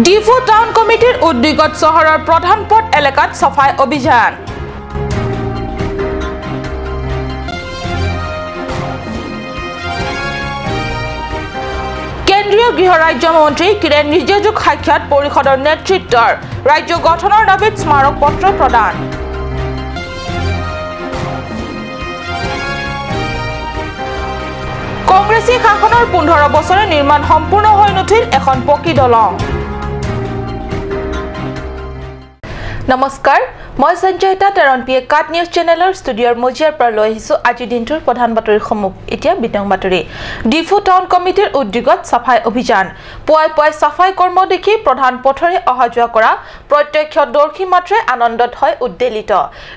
Diphu town কমিটিৰ উদ্যোগত চহৰৰ প্ৰধান পথ এলেকাত চাফাই অভিযান। কেন্দ্ৰীয় গৃহ ৰাজ্যমন্ত্ৰী কিৰেণ ৰিজিজুক সাক্ষাৎ পৰিষদৰ নেতৃত্বৰ ৰাজ্য গঠনৰ দাবীত স্মাৰক পত্ৰ প্ৰদান। কংগ্ৰেছী শাসনৰ 15 বছৰে নিৰ্মাণ সম্পূৰ্ণ হৈ নুঠিল এখন পকী দলং। নমস্কাৰ, মই সঞ্জয়িতা তেৰণ পি কাট নিউজ চেনেলৰ ষ্টুডিঅ'ৰ মজিয়াৰ পৰা লৈ আহিছোঁ আজিৰ দিনটোৰ প্ৰধান বাতৰিসমূহ। এতিয়া বিতং বাতৰি। ডিফু টাউন কমিটিৰ উদ্যোগত চাফাই অভিযান। পুৱাই পুৱাই চাফাই কৰ্ম দেখি প্ৰধান পথৰে অহা যোৱা কৰা প্ৰত্যক্ষদৰ্শী মাত্ৰে আনন্দত হয় উদ্বেলিত।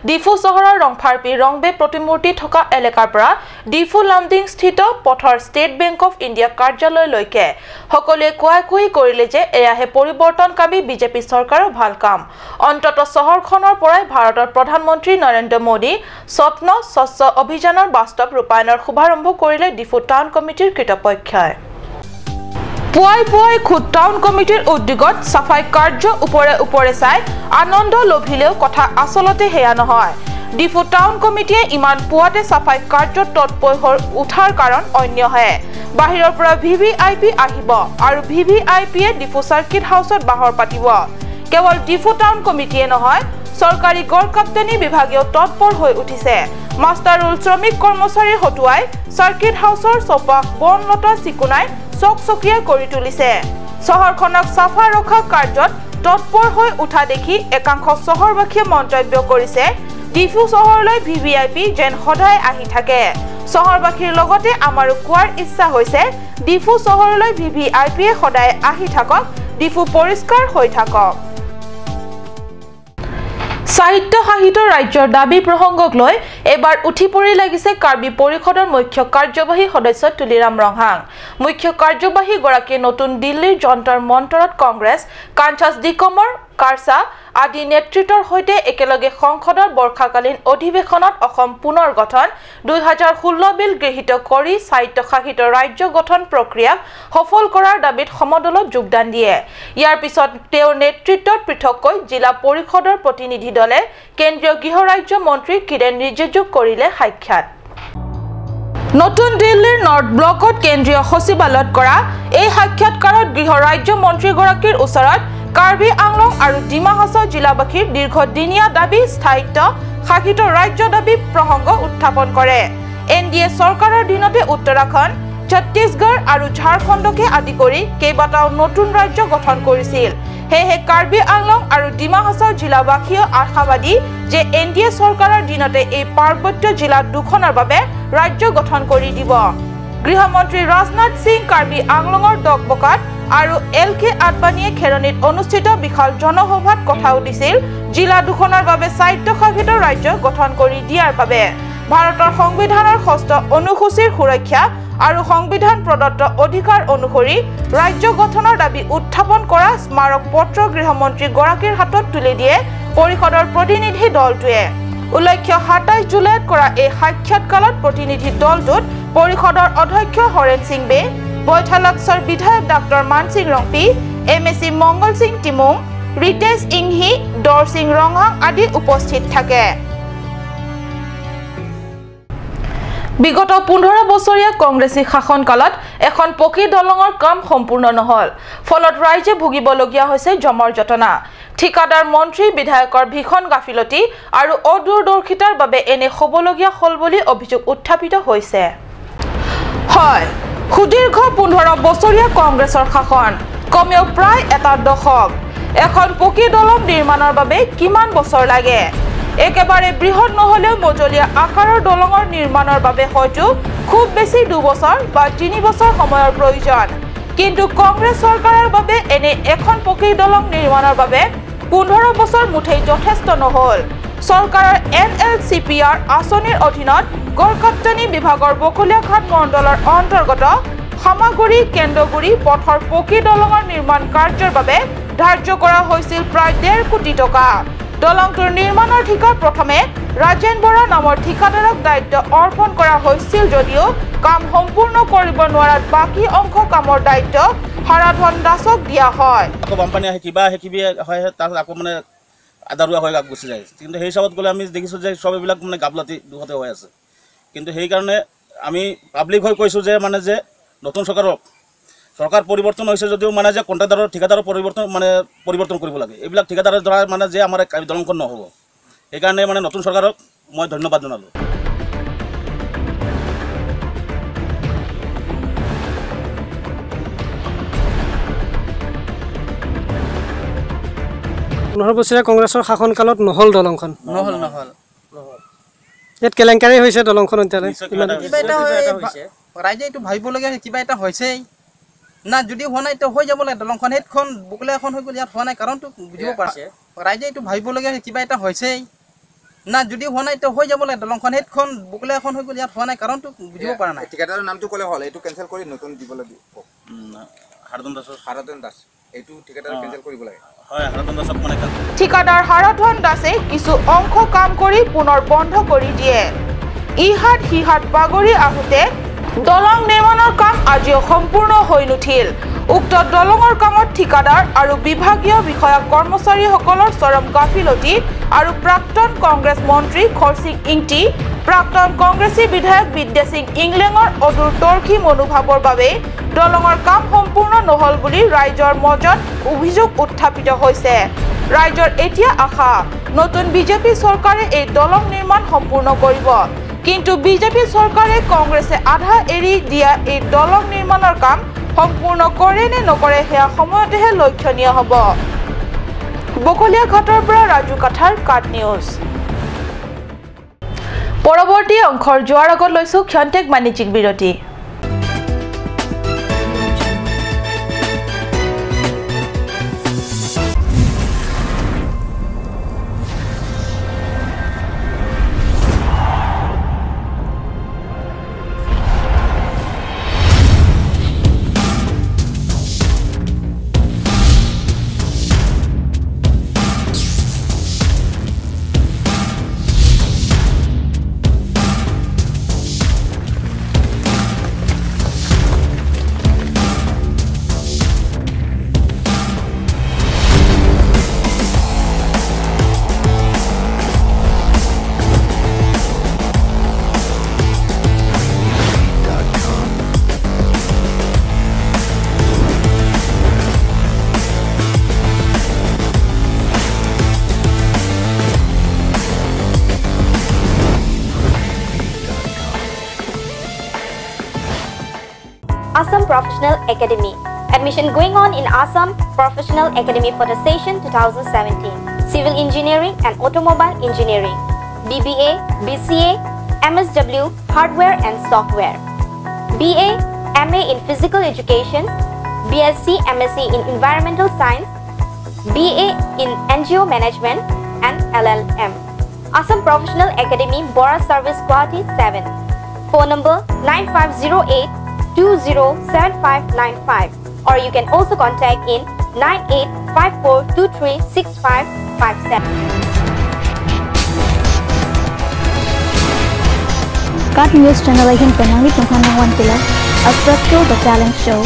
ডিফু চহৰৰ ৰংফাৰপি ৰংবে প্ৰতিমূৰ্তি থকা এলেকাৰ পৰা ডিফু লামডিং স্থিত পথৰ ষ্টেট বেংক অফ ইণ্ডিয়া কাৰ্যালয়লৈকে সকলোৱে কোৱাকুহি কৰিলে যে এয়াহে পৰিৱৰ্তনকামী বিজেপি চৰকাৰৰ ভাল কাম। অন্তত চহৰখনৰ পৰাই ভাৰতৰ প্ৰধানমন্ত্ৰী নৰেন্দ্ৰ মোদী স্বপ্ন স্বচ্ছ অভিযানৰ বাস্তৱ ৰূপায়ণৰ শুভাৰম্ভ কৰিলে ডিফু টাউন কমিটিৰ কৰ্তৃপক্ষই। পুৱাই পুৱাই খুদ টাউন কমিটিৰ উদ্যোগত চাফাই কাৰ্য ওপৰে ওপৰে চাই আনন্দ লভিলেও কথা আচলতে সেয়া নহয়। ডিফু টাউন কমিটিয়ে ইমান পুৱাতে চাফাই কাৰ্যত তৎপৰ হৈ উঠাৰ কাৰণ অন্যহে। বাহিৰৰ পৰা VVIP আহিব আৰু VVIPয়ে ডিফু চাৰ্কিট হাউচত বাহৰ পাতিব। কেৱল ডিফু টাউন কমিটিয়ে নহয়, চৰকাৰী গড়কাপ্তানি বিভাগেও তৎপৰ হৈ উঠিছে। মাষ্টাৰ ৰোল শ্ৰমিক কৰ্মচাৰীৰ হতুৱাই চাৰ্কিট হাউচৰ চৌপাশ বনলতা চিকুণাই চকচকীয়া কৰি তুলিছে। চহৰখনক চাফা ৰখা কাৰ্যত তৎপৰ হৈ উঠা দেখি একাংশ চহৰবাসীয়ে মন্তব্য কৰিছে, ডিফু চহৰলৈ VVIP যেন সদায় আহি থাকে। চহৰবাসীৰ লগতে আমাৰো কোৱাৰ ইচ্ছা হৈছে, ডিফু চহৰলৈ VVIPয়ে সদায় আহি থাকক, ডিফু পৰিষ্কাৰ হৈ থাকক। সাহিত্য সাহিত্য ৰাজ্যৰ দাবী প্ৰসংগক লৈ এবাৰ উঠি পৰি লাগিছে কাৰ্বি পৰিষদৰ মুখ্য কাৰ্যবাহী সদস্য তুলিৰাম ৰংহাং। মুখ্য কাৰ্যবাহী গৰাকীয়ে নতুন দিল্লীৰ যন্তৰ মন্তৰত কংগ্ৰেছ, কাঞ্চাছ ডিকমৰ, কাৰ্চা আদি নেতৃত্বৰ সৈতে একেলগে সংসদৰ বৰ্ষাকালীন অধিৱেশনত অসম পুনৰ গঠন 2016 বিল গৃহীত কৰি স্বায়ত্তশাসিত ৰাজ্য গঠন প্ৰক্ৰিয়াক সফল কৰাৰ দাবীত সমদলত যোগদান দিয়ে। ইয়াৰ পিছত তেওঁৰ নেতৃত্বত পৃথককৈ জিলা পৰিষদৰ প্ৰতিনিধি দলে কেন্দ্ৰীয় গৃহ ৰাজ্য মন্ত্ৰী কিৰেণ ৰিজিজুক কৰিলে সাক্ষাৎ। নতুন দিল্লীৰ নৰ্থ ব্লকত কেন্দ্ৰীয় সচিবালয়ত কৰা এই সাক্ষাৎকাৰত গৃহ ৰাজ্য মন্ত্ৰীগৰাকীৰ ওচৰত কাৰ্বি আংলং আৰু ডিমা হাছাও জিলাবাসীৰ দীৰ্ঘদিনীয়া দাবী স্থায়িত্ব শাসিত ৰাজ্য দাবী প্ৰসংগ উত্থাপন কৰে। NDA চৰকাৰৰ দিনতে উত্তৰাখণ্ড, ছত্তীশগড় আৰু ঝাৰখণ্ডকে আদি কৰি কেইবাটাও নতুন ৰাজ্য গঠন কৰিছিল। সেয়েহে কাৰ্বি আংলং আৰু ডিমা হাছাও জিলাবাসীও আশাবাদী যে NDA চৰকাৰৰ দিনতে এই পাৰ্বত্য জিলা দুখনৰ বাবে ৰাজ্য গঠন কৰি দিব। গৃহমন্ত্ৰী ৰাজনাথ সিং কাৰ্বি আংলঙৰ ডকবকাত আৰু এল কে আদবানীয়ে খেৰণিত অনুষ্ঠিত বিশাল জনসভাত কথাও দিছিল জিলা দুখনৰ বাবে স্বায়ত্তশাসিত ৰাজ্য গঠন কৰি দিয়াৰ বাবে। ভাৰতৰ সংবিধানৰ ষষ্ঠ অনুসূচীৰ সুৰক্ষা আৰু সংবিধান প্ৰদত্ত অধিকাৰ অনুসৰি ৰাজ্য গঠনৰ দাবী উত্থাপন কৰা স্মাৰক পত্ৰ গৃহমন্ত্ৰীগৰাকীৰ হাতত তুলি দিয়ে পৰিষদৰ প্ৰতিনিধি দলটোৱে। উল্লেখ্য 27 জুলাইত কৰা এই সাক্ষাৎকালত প্ৰতিনিধি দলটোত পৰিষদৰ অধ্যক্ষ হৰেণ সিং বে, বৈঠালাক্সৰ বিধায়ক doctor Mansingh Rongpi, MAC Mangal Singh Timung, Ritesh Inghi, Dorsing Ronghang আদি উপস্থিত থাকে। বিগত 15 বছৰীয়া কংগ্ৰেছী শাসনকালত এখন পকী দলঙৰ কাম সম্পূৰ্ণ নহল। ফলত ৰাইজে ভুগিবলগীয়া হৈছে জমৰ যতনা। ঠিকাদাৰ, মন্ত্ৰী, বিধায়কৰ ভীষণ গাফিলতি আৰু অদূৰদৰ্শিতাৰ বাবে এনে হ'বলগীয়া হ'ল বুলি অভিযোগ উত্থাপিত হৈছে। হয়, সুদীৰ্ঘ 15 বছৰীয়া কংগ্ৰেছৰ শাসন কমেও প্ৰায় এটা দশক। এখন পকী দলং নিৰ্মাণৰ বাবে কিমান বছৰ লাগে? একেবাৰে বৃহৎ নহলেও মজলীয়া আকাৰৰ দলঙৰ নিৰ্মাণৰ বাবে হয়তো খুব বেছি 2 বছৰ বা 3 বছৰ সময়ৰ প্ৰয়োজন। কিন্তু কংগ্ৰেছ চৰকাৰৰ বাবে এনে এখন পকী দলং নিৰ্মাণৰ বাবে 15 বছৰ মুঠেই যথেষ্ট নহল। চৰকাৰৰ NLCPR আঁচনিৰ অধীনত গড়কাপ্তানি বিভাগৰ বকলীয়াঘাট মণ্ডলৰ অন্তৰ্গত সামাগুৰি কেন্দ্ৰগুৰি পথৰ পকী দলঙৰ নিৰ্মাণ কাৰ্যৰ বাবে ধাৰ্য কৰা হৈছিল প্ৰায় 1.5 কোটি টকা। দলংটোৰ নিৰ্মাণৰ ঠিকা প্ৰথমে ৰাজেন বৰা নামৰ ঠিকাদাৰক দায়িত্ব অৰ্পণ কৰা হৈছিল যদিও কাম সম্পূৰ্ণ কৰিব নোৱাৰাত বাকী অংশ কামৰ দায়িত্ব হাৰাধন দাসক দিয়া হয়। আকৌ বানপানী আহে, কিবা আহে, কিবি হয়, তাৰপিছত আকৌ মানে আধাৰুৱা হৈ গুচি যায়। কিন্তু সেই হিচাপত গ'লে আমি দেখিছোঁ যে চব এইবিলাক মানে গাবলাতি দুখতে হৈ আছে। কিন্তু সেইকাৰণে আমি পাব্লিক হৈ কৈছোঁ যে মানে যে নতুন চৰকাৰক চৰকাৰ পৰিৱৰ্তন হৈছে যদিও মানে যে কণ্ট্ৰাক্টাৰৰ ঠিকাদাৰৰ পৰিৱৰ্তন মানে পৰিৱৰ্তন কৰিব লাগে। এইবিলাক ঠিকাদাৰৰ দ্বাৰা মানে যে আমাৰ দলংখন নহ'ব, সেইকাৰণে মানে নতুন চৰকাৰক মই ধন্যবাদ জনালোঁ। 15 বছৰীয়া কংগ্ৰেছৰ শাসনকালত নহ'ল দলংখন, নহ'ল নহ'ল ইয়াত কেলেংকাৰী হৈছে দলংখন। কিবা এটা হৈছে, ৰাইজে এইটো ভাবিবলগীয়া কিবা এটা হৈছেই না, যদি হোৱা নাই তো হৈ যাব লাগে দলংখন। সেইখন বকলা এখন হৈ গ'ল, ইয়াত হোৱা নাই, কাৰণটো বুজিব পাৰিছে। ৰাইজে এইটো ভাবিবলগীয়া কিবা এটা হৈছেই না, যদি হোৱা নাই তো হৈ যাব লাগে দলংখন। সেইখন বকলা এখন হৈ গ'ল, ইয়াত হোৱা নাই, কাৰণটো বুজিব পৰা নাই। ঠিকাদাৰৰ নামটো ক'লে হ'ল, এইটো কেনচেল কৰি নতুন দিব লাগিব। হাৰাধন দাসৰ, হাৰাধন দাস, এইটো ঠিকাদাৰ কেনচেল কৰিব লাগে। হয়, হাৰাধন দাসক মানে ঠিকাদাৰ হাৰাধন দাসে কিছু অংশ কাম কৰি পুনৰ বন্ধ কৰি দিয়ে। ইহাত সিহাত বাগৰি আহোঁতে দলং নিৰ্মাণৰ কাম আজিও সম্পূৰ্ণ হৈ নুঠিল। উক্ত দলঙৰ কামত ঠিকাদাৰ আৰু বিভাগীয় বিষয়া কৰ্মচাৰীসকলৰ চৰম গাফিলতি আৰু প্ৰাক্তন কংগ্ৰেছ মন্ত্ৰী খৰসিং ইংটি, প্ৰাক্তন কংগ্ৰেছী বিধায়ক বিদ্যাসিং ইংলেঙৰ অদূৰদৰ্শী মনোভাৱৰ বাবে দলঙৰ কাম সম্পূৰ্ণ নহ'ল বুলি ৰাইজৰ মাজত অভিযোগ উত্থাপিত হৈছে। ৰাইজৰ এতিয়া আশা নতুন বিজেপি চৰকাৰে এই দলং নিৰ্মাণ সম্পূৰ্ণ কৰিব। কিন্তু বিজেপি চৰকাৰে কংগ্ৰেছে আধা এৰি দিয়া এই দলং নিৰ্মাণৰ কাম সম্পূৰ্ণ কৰে নে নকৰে সেয়া সময়তেহে লক্ষণীয় হ'ব। বকলীয়াঘাটৰ পৰা ৰাজু কাঠাৰ, কাট নিউজ। পৰৱৰ্তী অংশৰ যোৱাৰ আগত লৈছো ক্ষন্তেক বাণিজ্যিক বিৰতি। Assam Professional Academy. Admission going on in Assam Professional Academy for the session 2017. Civil Engineering and Automobile Engineering, BBA, BCA, MSW, Hardware and Software, BA, MA in Physical Education, BSc, MSc in Environmental Science, BA in NGO Management and LLM. Assam Professional Academy, Bora Service, Guwahati 7. Phone number 9508 207595, or you can also contact in 9854236557. Cut News Channel ahin penangi tunghanang wan pila Astrapto the Talent Show.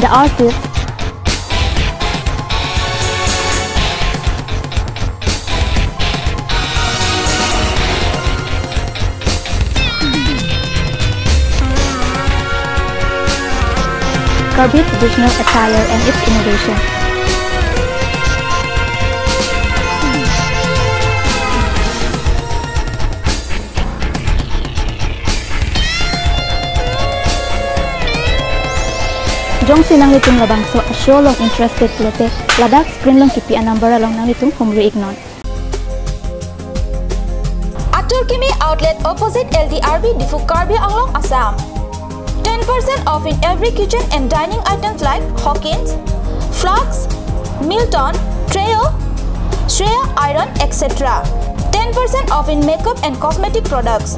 The artist Karbi traditional attire and its innovation. Jong sinang litung labangso a show long interested lote Ladakh screen long kipi anambara long nang litung humri ignon. Atur Kimi outlet opposite LDRB Diphu Karbi Anglong, Assam. 10% off in every kitchen and dining items like Hawkins, Flux, Milton, Treo, Shreya Iron, etc. 10% off in makeup and cosmetic products.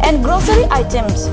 And grocery items.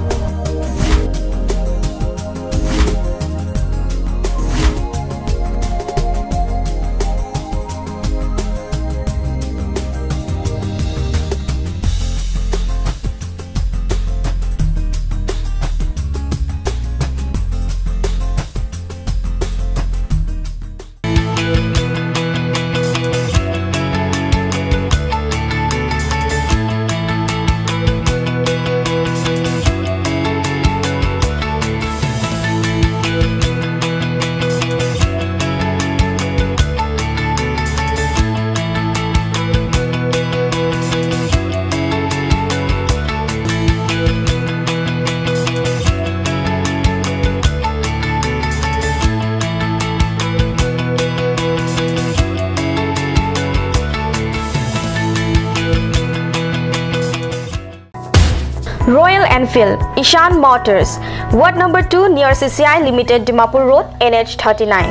Royal Enfield, Ishan Motors, Ward number 2 near CCI Limited, Dimapur Road, NH 39,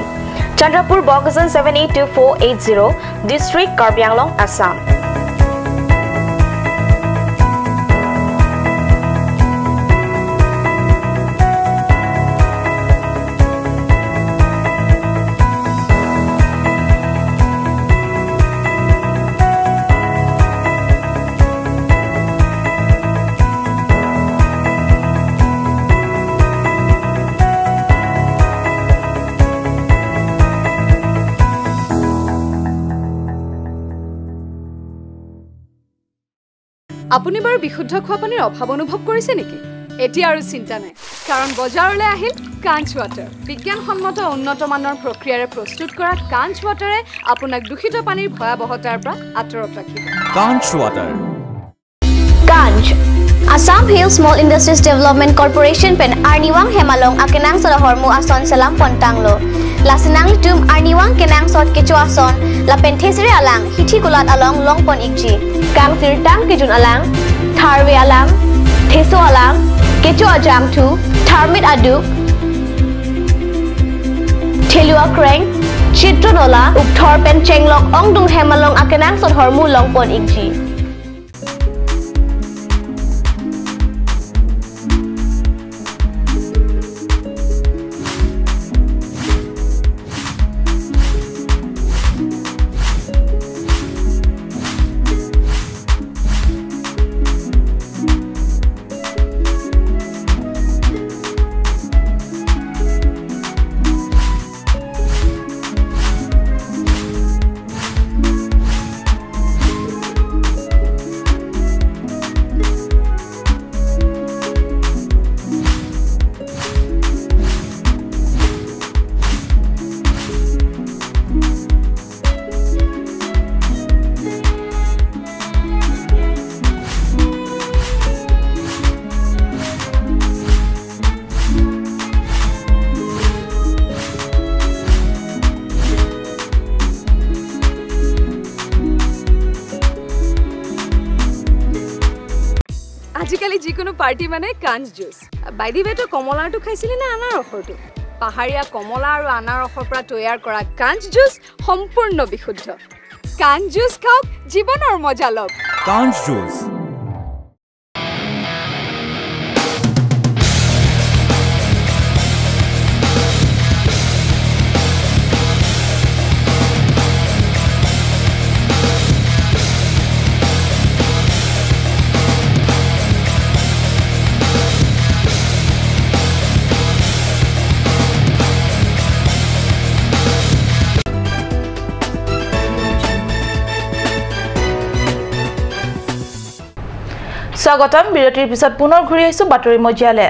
Chandrapur, Bokajan 782480, District Karbi Anglong, Assam. আপুনি বাৰু বিশুদ্ধ খোৱা পানীৰ অভাৱ অনুভৱ কৰিছে নেকি? এতিয়া আৰু চিন্তা নাই, কাৰণ বজাৰলৈ আহিল কাঞ্চ ৱাটাৰ। বিজ্ঞানসন্মত উন্নত মানৰ প্ৰক্ৰিয়াৰে প্ৰস্তুত কৰা কাঞ্চ ৱাটাৰে আপোনাক দূষিত পানীৰ ভয়াৱহতাৰ পৰা আঁতৰত ৰাখিব। Kanch water. Kanch Assam Hill Small Industries Development Corporation pen Arniwang Hemalong akenang Solohormu Ason Salam Pontanglo Lasinang Tum Arniwang Kenang Sot Kecho Ason La Penthesire Alang Hithi Kulat Along Longpon Ikji Kang Sirtang Kijun Alang Tharwe Alang Theso Alang Kecho Ajang Tu Tharmit Adu Thelua Kreng Chitronola Upthor Pen Chenglok Ongdung Hemalong akenang Sothormu Longpon Ikji. আজিকালি যিকোনো party মানে কাঞ্চ juice. By the ৱে, তই কমলাৰটো খাইছিলি নে আনাৰসৰটো? পাহাৰীয়া কমলা আৰু আনাৰসৰ পৰা তৈয়াৰ কৰা কাঞ্চ জুচ সম্পূৰ্ণ বিশুদ্ধ। কাঞ্চ জুচ খাওক, জীৱনৰ মজা লওক। কাঞ্চ জুচ। স্বাগতম। বিৰতিৰ পিছত পুনৰ ঘূৰি আহিছো বাতৰি মজিয়ালে।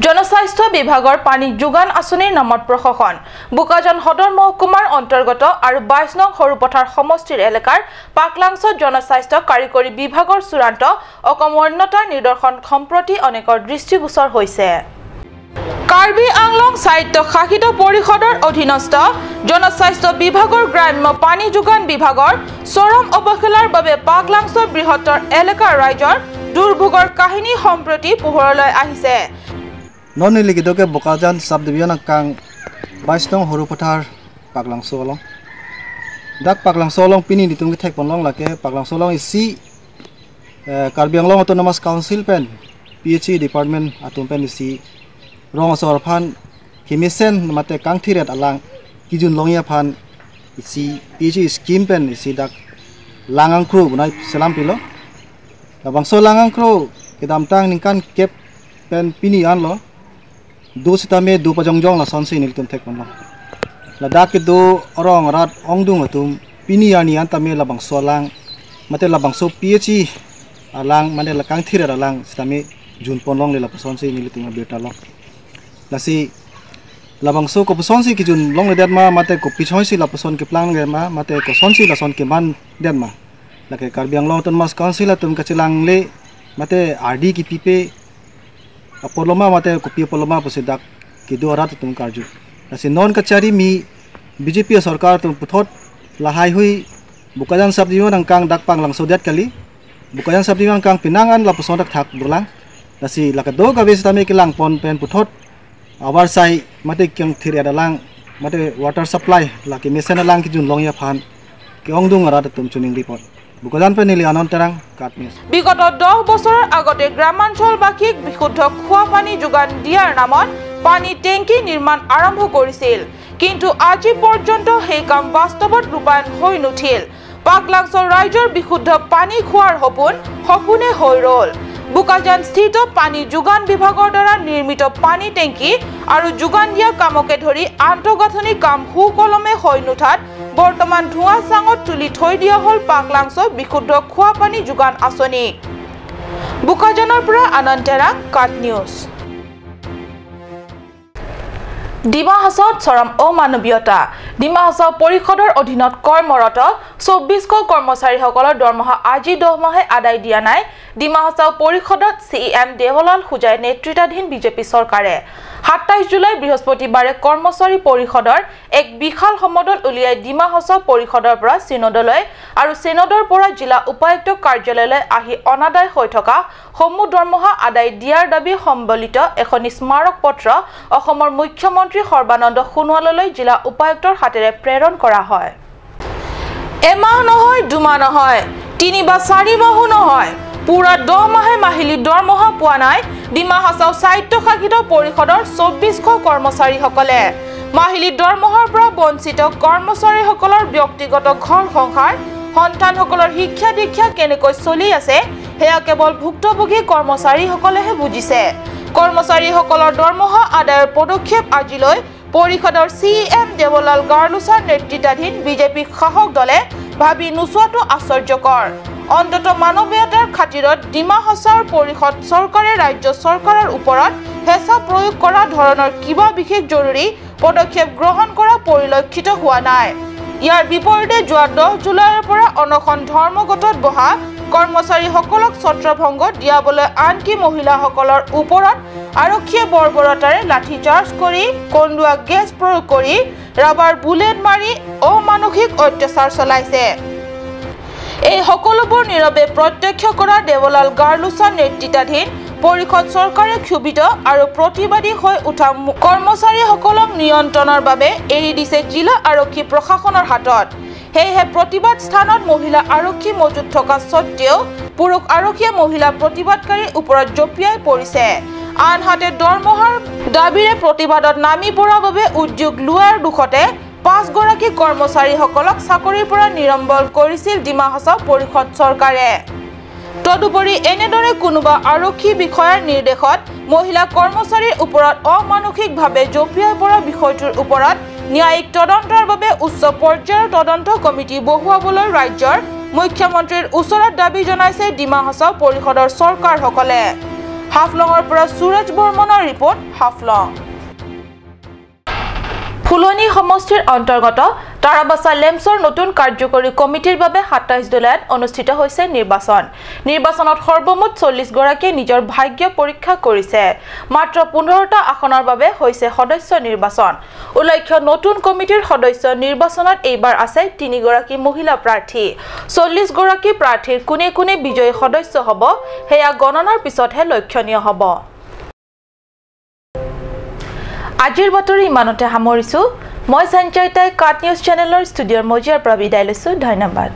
জনস্বাস্থ্য বিভাগৰ পানী যোগান আঁচনিৰ নামত প্ৰশাসন বোকাজান সদৰ মহকুমাৰ অন্তৰ্গত আৰু 22 নং সৰুপথাৰ সমষ্টিৰ এলেকাৰ পাকলাংছত জনস্বাস্থ্য কাৰিকৰী বিভাগৰ চূড়ান্ত অকৰ্মণ্যতাৰ নিদৰ্শন সম্প্ৰতি অনেকৰ দৃষ্টিগোচৰ হৈছে। কাৰ্বি আংলং স্বায়ত্ত শাসিত পৰিষদৰ অধীনস্থ জনস্বাস্থ্য বিভাগৰ গ্ৰাম্য পানী যোগান বিভাগৰ চৰম অৱহেলাৰ বাবে পাগলাংছ বৃহত্তৰ এলেকাৰ ৰাইজৰ দুৰ্ভোগৰ কাহিনী সম্প্ৰতি পোহৰলৈ আহিছে। ননিলিগিদকে Bokajan sub division kang 22 nong Horupathar Paglangso along dak Paglangso along pini nitung ki thek ponlong lake Paglangso along isi Karbi Anglong Autonomous Council pen PHE department atum pen isi rong asor phan kimisen mate kang thiret alang kijun longya phan isi PHE scheme pen isi dak langang kru bunai selam pilo labangso langang kru kedamtang ningkan kep pen pini an lo do sitame do pajongjong la sonsi niltum thek ponlong la dak do orong rat ongdung atum pini ani an tame labangso lang mate labangso PHE alang mane la kang thiret alang sitame jun ponlong le la sonsi niltum beta long lasi labangso ko sonsi ki jun long le det ma mate ko pichoi si la son ke plang le ma mate ko sonsi la son ke man det ma la ke Karbi Anglong Autonomous Council atum kachilang le mate RD ki pipe apoloma mate ko pi apoloma posidak ki do rat tum karju lasi non kachari mi BJP sarkar tum puthot lahai hui Bokajan sub division angkang dak pang langso det kali Bokajan sub division angkang pinangan la poson dak thak dulang lasi la ka do ka bes tame ki lang pon pen puthot awar sai mate kyang thiri adalang mate water supply la ki mesen alang ki jun longya phan ki ongdung rat tum chuning report Bokajan pen nili anon terang katmis. বিগত 10 বছৰৰ আগতে গ্ৰামাঞ্চলবাসীক বিশুদ্ধ খোৱা পানী যোগান দিয়াৰ নামত পানী টেংকি নিৰ্মাণ আৰম্ভ কৰিছিল, কিন্তু আজি পৰ্যন্ত সেই কাম বাস্তৱত ৰূপায়ণ হৈ নুঠিল। পাগলাংছৰ ৰাইজৰ বিশুদ্ধ পানী খোৱাৰ সপোন সপোনে হৈ ৰ'ল। বোকাজান স্থিত পানী যোগান বিভাগৰ দ্বাৰা নিৰ্মিত পানী টেংকি আৰু যোগান দিয়া কামকে ধৰি আন্তঃগাঁথনি কাম সুকলমে হৈ নুঠাত বৰ্তমান ধোঁৱা চাঙত তুলি থৈ দিয়া হ'ল পাগলাংছ বিশুদ্ধ খোৱা পানী যোগান আঁচনি। বোকাজানৰ পৰা আনন্দ তেৰাং, কাট নিউজ। ডিমা হাছাওত চৰম অমানৱীয়তা। ডিমা হাছাও পৰিষদৰ অধীনত কৰ্মৰত 24শ কৰ্মচাৰীসকলৰ দৰমহা আজি 10 মাহে আদায় দিয়া নাই ডিমা হাছাও পৰিষদত CEM Deolal Hojai নেতৃত্বাধীন বিজেপি চৰকাৰে। 27 জুলাই বৃহস্পতিবাৰে কৰ্মচাৰী পৰিষদৰ এক বিশাল সমদল উলিয়াই ডিমা হাছাও পৰিষদৰ পৰা চিনদলৈ আৰু চিনদৰ পৰা জিলা উপায়ুক্ত কাৰ্যালয়লৈ আহি অনাদায় হৈ থকা সমূহ দৰমহা আদায় দিয়াৰ দাবী সম্বলিত এখনি স্মাৰক পত্ৰ অসমৰ মুখ্যমন্ত্ৰী সৰ্বানন্দ সোণোৱাললৈ জিলা উপায়ুক্তৰ হাতেৰে প্ৰেৰণ কৰা হয়। এমাহ নহয়, দুমাহ নহয়, 3 বা 4 মাহো নহয়, পুৰা 10 মাহে মাহিলী দৰমহা পোৱা নাই ডিমা হাছাও স্বায়ত্তশাসিত পৰিষদৰ 24শ কৰ্মচাৰীসকলে। মাহিলী দৰমহাৰ পৰা বঞ্চিত কৰ্মচাৰীসকলৰ ব্যক্তিগত ঘৰ সংসাৰ, সন্তানসকলৰ শিক্ষা দীক্ষা কেনেকৈ চলি আছে সেয়া কেৱল ভুক্তভোগী কৰ্মচাৰীসকলেহে বুজিছে। কৰ্মচাৰীসকলৰ দৰমহা আদায়ৰ পদক্ষেপ আজিলৈ পৰিষদৰ CEM Deolal গাৰ্লোচাৰ নেতৃত্বাধীন বিজেপি শাসক দলে ভাবি নোচোৱাটো আশ্চৰ্যকৰ। অন্তত মানৱীয়তাৰ খাতিৰত ডিমা হাছাওৰ পৰিষদ চৰকাৰে ৰাজ্য চৰকাৰৰ ওপৰত হেঁচা প্ৰয়োগ কৰা ধৰণৰ কিবা বিশেষ জৰুৰী পদক্ষেপ গ্ৰহণ কৰা পৰিলক্ষিত হোৱা নাই। ইয়াৰ বিপৰীতে যোৱা 10 জুলাইৰ পৰা অনশন ধৰ্মঘটত বহা কৰ্মচাৰীসকলক ছত্ৰভংগ দিয়াবলৈ আনকি মহিলাসকলৰ ওপৰত আৰক্ষীয়ে বৰ্বৰতাৰে লাঠিচাৰ্জ কৰি, কন্দুৱা গেছ প্ৰয়োগ কৰি, ৰাবাৰ বুলেট মাৰি অমানসিক অত্যাচাৰ চলাইছে। এই সকলোবোৰ নীৰৱে প্ৰত্যক্ষ কৰা দেৱলাল গাৰ্লোচা নেতৃত্বাধীন পৰিষদ চৰকাৰে ক্ষোভিত আৰু প্ৰতিবাদী হৈ উঠা কৰ্মচাৰীসকলক নিয়ন্ত্ৰণৰ বাবে এৰি দিছে জিলা আৰক্ষী প্ৰশাসনৰ হাতত। সেয়েহে প্ৰতিবাদ স্থানত মহিলা আৰক্ষী মজুত থকা স্বত্তেও পুৰুষ আৰক্ষীয়ে মহিলা প্ৰতিবাদকাৰীৰ ওপৰত জঁপিয়াই পৰিছে। আনহাতে দৰমহাৰ দাবীৰে প্ৰতিবাদত নামি পৰাৰ বাবে উদ্যোগ লোৱাৰ দুখতে 5 গৰাকী কৰ্মচাৰীসকলক চাকৰিৰ পৰা নিলম্বন কৰিছিল ডিমা হাছাও পৰিষদ চৰকাৰে। তদুপৰি এনেদৰে কোনোবা আৰক্ষী বিষয়াৰ নিৰ্দেশত মহিলা কৰ্মচাৰীৰ ওপৰত অমানসিকভাৱে জঁপিয়াই পৰা বিষয়টোৰ ওপৰত ন্যায়িক তদন্তৰ বাবে উচ্চ পৰ্যায়ৰ তদন্ত কমিটি বহুৱাবলৈ ৰাজ্যৰ মুখ্যমন্ত্ৰীৰ ওচৰত দাবী জনাইছে ডিমা হাছাও পৰিষদৰ চৰকাৰসকলে। হাফলঙৰ পৰা সুৰজ বৰ্মনৰ ৰিপৰ্ট, হাফলং। ফুলনি সমষ্টিৰ অন্তৰ্গত তাৰাবাছা লেমছৰ নতুন কাৰ্যকৰী কমিটিৰ বাবে 27 জুলাইত অনুষ্ঠিত হৈছে নিৰ্বাচন। নিৰ্বাচনত সৰ্বমুঠ 40 গৰাকীয়ে নিজৰ ভাগ্য পৰীক্ষা কৰিছে। মাত্ৰ 15টা আসনৰ বাবে হৈছে সদস্য নিৰ্বাচন। উল্লেখ্য নতুন কমিটিৰ সদস্য নিৰ্বাচনত এইবাৰ আছে 3 গৰাকী মহিলা প্ৰাৰ্থী। 40 গৰাকী প্ৰাৰ্থীৰ কোনে কোনে বিজয়ী সদস্য হ'ব সেয়া গণনাৰ পিছতহে লক্ষণীয় হ'ব। আজিৰ বাতৰি ইমানতে সামৰিছো। মই সঞ্চয়িতাই কাট নিউজ চেনেলৰ ষ্টুডিঅ'ৰ মজিয়াৰ পৰা বিদায় লৈছো। ধন্যবাদ।